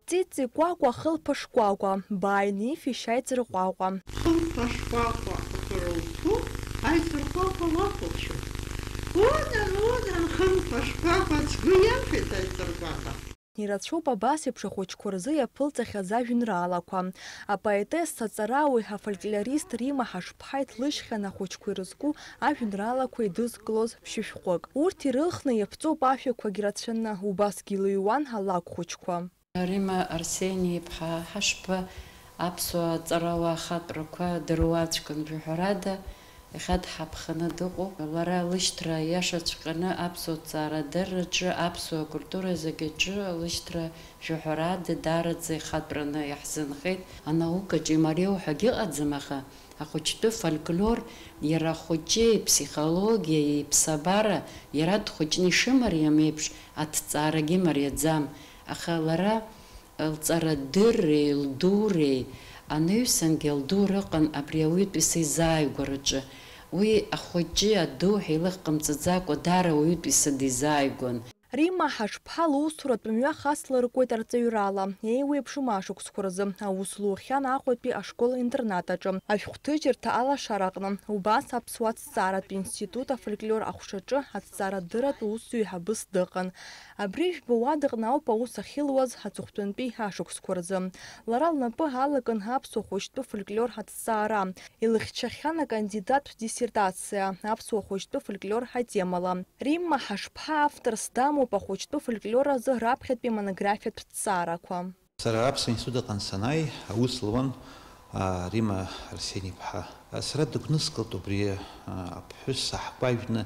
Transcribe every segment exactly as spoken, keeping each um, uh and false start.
Ҵиҵи Кәакәа, Хылԥа Шкәакәа, бааины ифишь аиҵырҟәаҟәа. Хылԥа Шкәакәа, акыр лҭәу, аиҵырҟәаҟәа уахәаԥшуа. Унан, унан, Хылԥа Шкәакәа, сгәы иафеит аиҵырҟәаҟәа. Ирацәоуп абас еиԥш ахәыҷқәа рзы иаԥылҵахьаз ажәеинраалақәа. Апоетесса, аҵарауаҩ, афольклорист Римма Ҳашԥҳа иҭлыжьхьан ахәыҷқәа ирызку ажәеинраалақәа идызкылоз ԥшьышәҟәык. Урҭ ирылхны иаԥҵоуп ашәақәагь рацәаны, убасгьы илыҩуан алакә хәыҷқәа. Римма Арсени-иԥҳа Ҳашԥҳа аԥсуа ҵарауаа ахатәрақәа дыруаӡәкын, жәаҳәарада, иахьа дҳаԥханы дыҟоуп. Лара лышьҭра иашаҵәҟьаны аԥсуа ҭҵаарадырраҿы, аԥсуа культура зегьаҿы лышьҭра, жәаҳәарада, даараӡа ихатәраны иаҳзынхеит. Анаукаҿы имариоу ҳәагьы ыҟаӡам, аха ахәыҷтәы фольклор иара ахәыҷы иԥсихологиа, иԥсабара, иара дхәыҷны ишымариам еиԥш, аҭҵаарагьы мариаӡам. Аха лара лҵарадырреи лдуреи анаҩсангьы лдура ыҟан абри ауаҩытәыҩса изааигәараҿы. Уи ахәыҷы аду ҳәа илых ҟамҵаӡакәа, даара ауаҩытәыҩса дизааигәан. Римма Ҳашԥҳа лусуратә мҩа хаслыркуеит арҵаҩрала. Еиуеиԥшым ашықәсқәа рзы аус лухьан Аҟәатәи ашкол-интернат аҿы, ашәҟәҭыжьырҭа алашара аҟны. Убас Аԥсуа аҭҵааратә институт афольклор аҟәшаҿы аҭҵаарадырратә усзуҩ ҳабыс дыҟан. Абри жәба уадаҟны ауп аус ахьылуаз аҵыхәтәантәи ашықәсқәа рзы. Лара лнапы алакын аԥсуа хәыҷтәы фольклор аҭҵаара. Илыхьчахьан акандидаттә диссертациа аԥсуа хәыҷтәы фольклор атемала. Римма Ҳашԥҳа авторс дамоуп ахәыҷтәы фольклор азы раԥхьатәи монографиатә ҭҵаарақәа. Сара аԥсуа институт аҟны санааи, аус луан, а, Римма Арсени-иԥҳа. Сара дыгәныскылт убри, а, аԥҳәыс аҳкәажәны,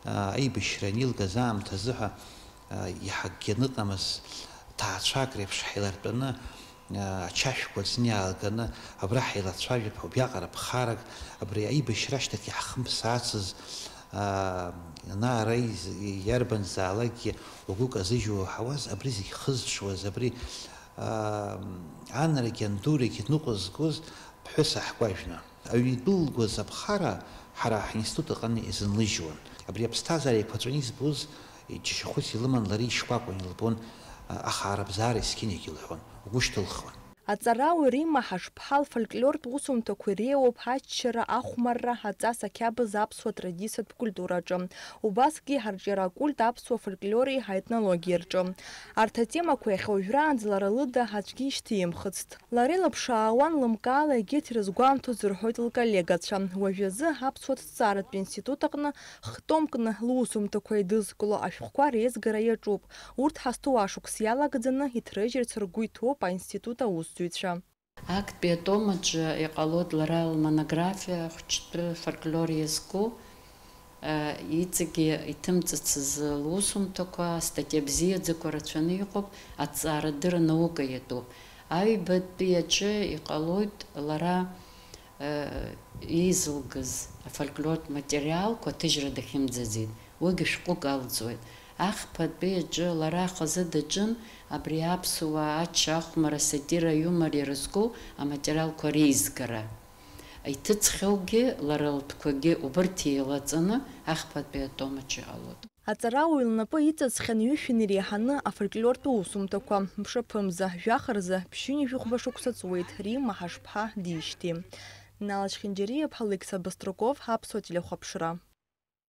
а, аибашьра анилгаз аамҭазы ҳәа, а, иаҳа акгьы аныҟамыз, ҭаацәак реиԥш ҳаилартәаны, а, ачашәқәа зны иаалганы абра ҳаилацәажәап ҳәа убриаҟара ԥхарак, абри аибашьра ашьҭахь иаҳхымԥсаацыз, а, ана-ара из-, иарбанзаалакгьы угәы казыжьуа уаҳауаз, абри зегь хызҽуаз, абри, а, анарагьы андурагьы ныҟәызгоз ԥҳәыс аҳкәажәны. Аҩны идәылгоз аԥхара ҳара ҳинститут аҟны изынлыжьуан. Абри аԥсҭазаара еиқәаҵәаны избоз џьашьахәыс илыман, лара ишкәакәан илбон, а, ахаарабзаара есқьынагь илҳәон, угәы шьҭылхуан. Аҵарауаҩ Римма Ҳашԥҳа лфольклортә усумҭақәа иреиуоуп аччара, ахәмарра, аҵас ақьабз аԥсуа традициатә культураҿы. Убасгьы ҳарҿиара акульт аԥсуа фольклори аетнологиеи рҿы. Арҭ атемақәа иахьа уажәраанӡа лара лыда аӡәгьы ишьҭимхыцт. Лара илыԥшаауан лымкаала егьырҭ ирызгәамҭоз, рҳәоит лколлегацәа. Уажәазы аԥсуа ҭҵааратә институт аҟны хтомкны лусумҭақәа еидызкыло ашәҟәқәа реизгара иаҿуп. Урҭ ҳазҭоу ашықәс иалагӡаны иҭрыжьырц ргәы иҭоуп аинститут аусзуҩцәа. Актәи атом аҿы иҟалоит лара лмонографиа ахәыҷтәы фольклор иазку, э, иҵегьы иҭымҵыцыз лусумҭақәа, астатиа бзиаӡақәа рацәаны иҟоуп, аҭҵаарадырра наука иатәуп. Аҩбатәи аҿы иҟалоит лара, э, еизылгаз афольклортә материалқәа аҭыжьра дахьымӡаӡеит, уигьы шәҟәык алҵуеит. Ахԥатәи аҿы лара хазы даҿын абри аԥсуаа ачча, ахәмарра, асатира, аиумор ирызку аматериалқәа реизгара. Иҭыҵхьоугьы, лара лтәқәагьы убырҭ еилаҵаны ахԥатәи атом аҿы иҟалоит. Аҵарауаҩ лнапы иҵазхьан ҩышәи иреиҳаны афольклортә усумҭақәа. Мшаԥымза, жәаха рзы ԥшьынҩажәи хәба шықәса ҵуеит Римма Ҳашԥҳа диижьҭеи. Нал Ачхьынџьариа-иԥҳа, Алықьса Баструков, Аԥсуа телехәаԥшра.